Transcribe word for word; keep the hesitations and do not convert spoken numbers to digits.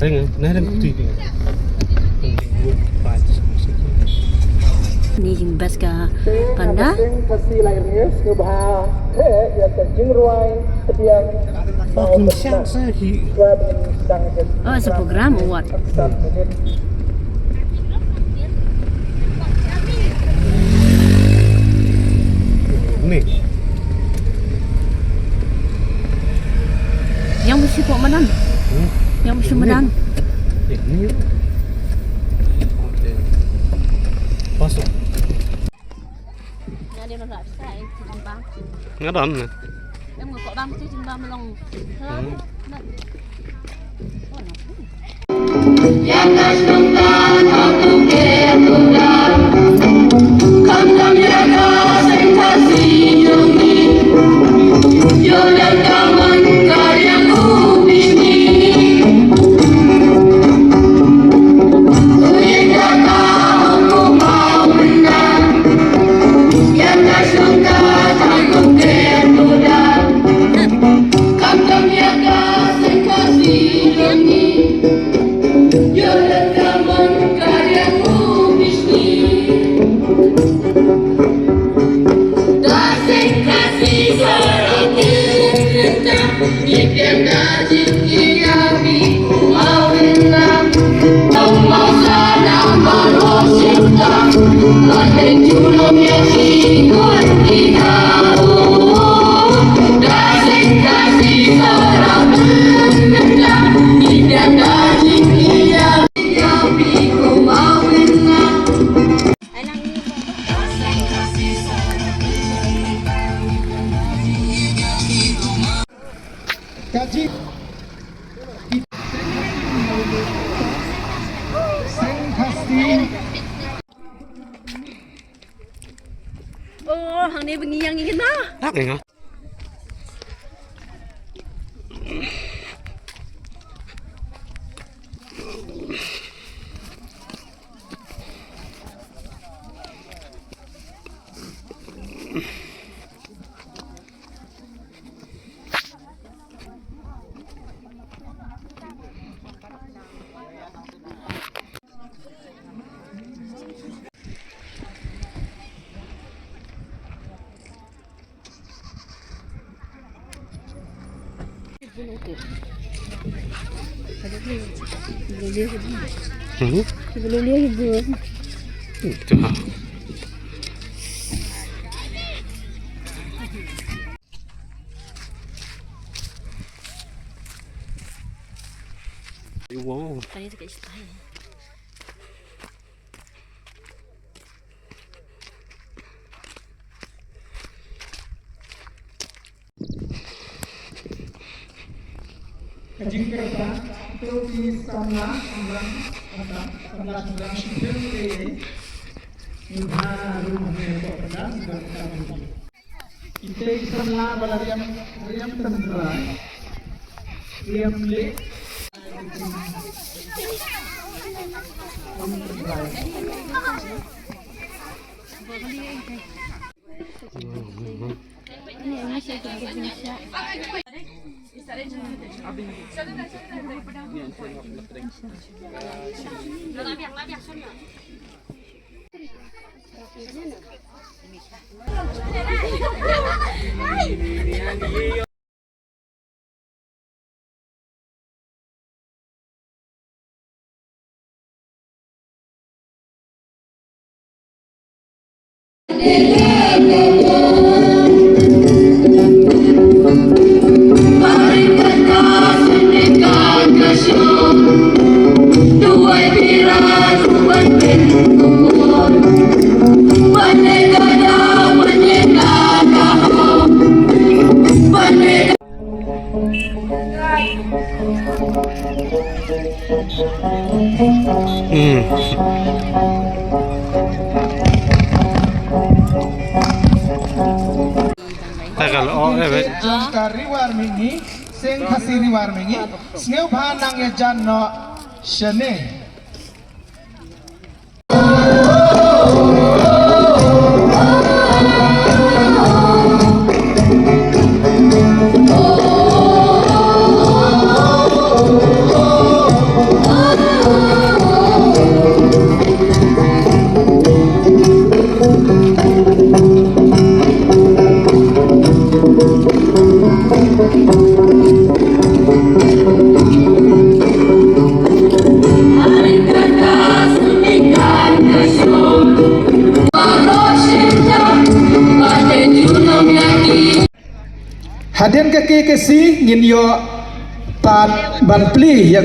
Ring, na ring kuti. Ni jing bas ka panda. Oh, sa hi. Oh, sa program award. Ni. Yang mesti kok madan. Hmm? Yang mesti madan. Ni. Okey. Pas. Nga dam ne. Hmm. Ka jing Seng Khasi. Oh, hangne ba ngi ïa ngi kynnoh. Hap nga. Mhm. Itu ha. Wow. Ka jingkyrpad, to ki samla shynrang, samla shynrang shiphew te, ïa u bha ruh ha ka pyndan, ïa ka pyndan. Ite ki samla ba la riam, riam tynrai. Riam leh. Hmm. Tagal o, eh, wait. Jong ka Ri War Mihngi, Seng Khasi Ri War Mihngi, sngewbha nang ïa jan noh shane. Hadien ka KKC ngin ïoh pat ban plie ïa